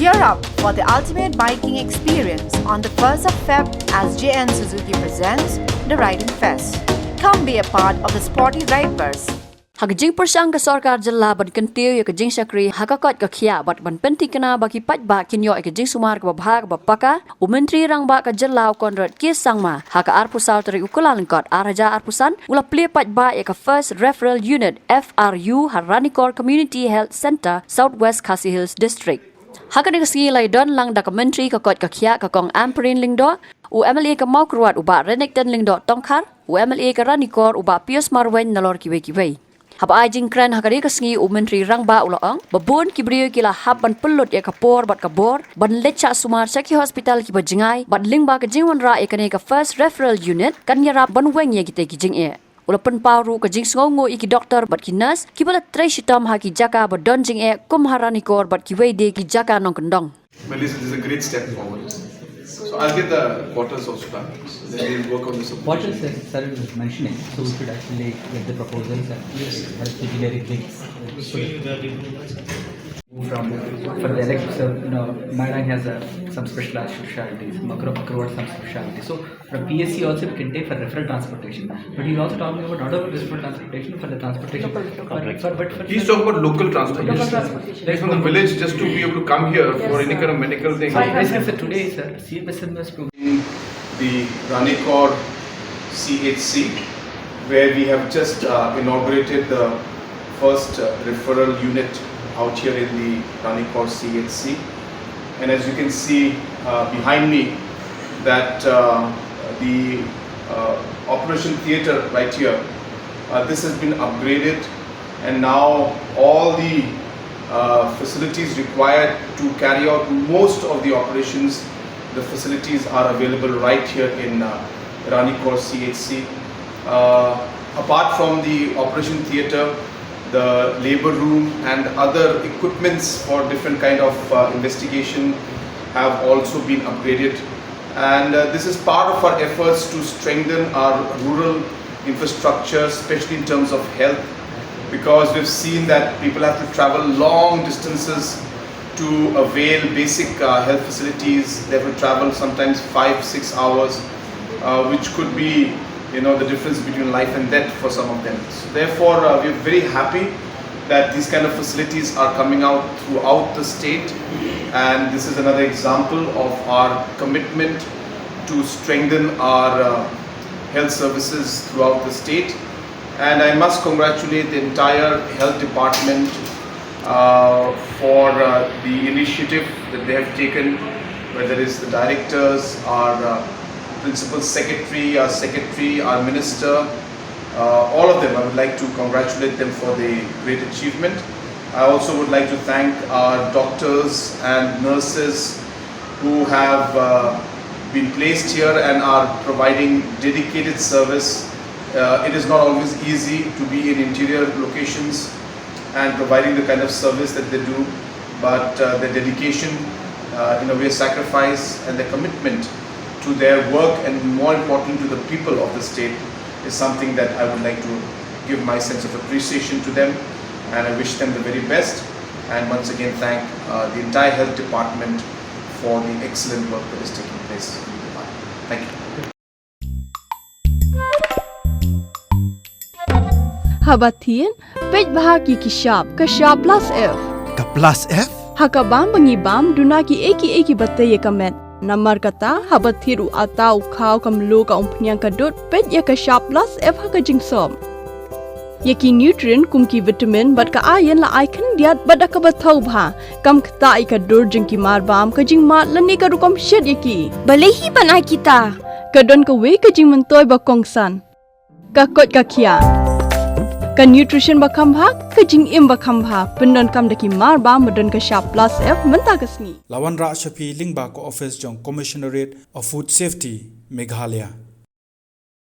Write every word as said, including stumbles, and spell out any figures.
Gear up for the ultimate biking experience on the first of Feb as J N Suzuki presents the Riding Fest. Come be a part of the sporty riders. Ha ka jingpyrshang ka sorkar jylla ban kyntiew ïa ka jingshakri ha ka koit ka khiah bad ban pynthikna ba ki paidbah kin ïoh ïa ka jingsumar kaba bha kaba paka, u Myntri Rangbah ka jylla u Conrad K Sangma ha ka arphew saw tarik u Kyllalyngkot ar hajar arphew san u la plie paidbah ïa ka First Referral Unit, F R U, ha Ranikor Community Health Centre, South West Khasi Hills District. Ha kane ka sngi la ïadon lang da ka Myntri ka koit ka khiah ka Kong Ampareen Lyngdoh, u M L A ka Mawkyrwat u Bah Renikton Lyngdoh Tongkhar, u M L A ka Ranikor u Bah Pius Marwein nalor kiwei kiwei. Haba ai jingkren ha kane ka sngi u Myntri Rangbah u la ong ba bun ki briew ki la hap ban pynlut ïa ka por bad ka bor ban leit shah sumar sha ki hospital kiba jngai bad lyngba ka jingwanrah ïa kane ka First Referral Unit kan ïarap ban weng ïa kitei ki jingeh. U la pynpaw ruh ka jingsngewnguh ïa ki doktor bad ki nurse kiba la trei shitom ha ki jaka ba don jingeh kum ha Ranikor bad kiwei de ki jaka nongkyndong. Well, this is a great step forward. So I'll get the quarters also done. Then we'll work on the support. Quarters, as sir was mentioning, so we should actually get the proposals and help the generic bids. From, for the electric, so, you know, Mairang has a, some special specialties, Mawkyrwat, Mawkyrwat some specialties. So from P S C also we can take for referral transportation, but he's also talking about not only referral transportation, for the transportation. For, for, but for He's talking about local transportation. Local transportation. He's from the village just to be able to come here for any kind of medical thing. Yes, sir. Today, sir, C F S M S program. In the Ranikor C H C, where we have just uh, inaugurated the first uh, referral unit out here in the Ranikor C H C. And as you can see uh, behind me, that uh, the uh, operation theater right here, uh, this has been upgraded, and now all the uh, facilities required to carry out most of the operations, the facilities are available right here in uh, Ranikor C H C. Uh, apart from the operation theater, the labor room and other equipments for different kind of uh, investigation have also been upgraded. And uh, this is part of our efforts to strengthen our rural infrastructure, especially in terms of health, because we've seen that people have to travel long distances to avail basic uh, health facilities. They have to travel sometimes five, six hours, uh, which could be, you know, the difference between life and death for some of them. So therefore, uh, we're very happy that these kind of facilities are coming out throughout the state, and this is another example of our commitment to strengthen our uh, health services throughout the state. And I must congratulate the entire health department uh, for uh, the initiative that they have taken, whether it's the directors, our uh, principal secretary, our secretary, our minister, uh, all of them. I would like to congratulate them for the great achievement. I also would like to thank our doctors and nurses who have uh, been placed here and are providing dedicated service. Uh, it is not always easy to be in interior locations and providing the kind of service that they do, but uh, the dedication, uh, in a way, sacrifice and the commitment to their work, and more important, to the people of the state, is something that I would like to give my sense of appreciation to them, and I wish them the very best. And once again, thank uh, the entire health department for the excellent work that is taking place in the department. Thank you. Haba thied, peit bha ki ki shap, ka shap plus F. Ka plus F? Ha ka bam ba ngi bam, duna ki ei ki ei kiba tei ïa ka met. Namar kata, haba thied u atta u khaw ka mluh ka umphniang ka dud, peit ïa ka shap plus F ha ka jingsop. Ïa ki nutrient kum ki vitamin bad ka iron la ai khyndiat bad da kaba thaw bha. Kam ktah ïa ka dur jong ki mar bam, ka jingmad lane ka rukom shet ïa ki. Balei hi ban ai kita? Ka don kawei ka jingmyntoi ba kongsan. Ka koit ka khiah. Ka nutrition ba kham bha, ka jingim ba kham bha. Pyndonkam da ki mar bam ba don ka shap plus F mynta ka sngi. La wanrah sha phi lyngba ka office jong Commissionerate of Food Safety, Meghalaya.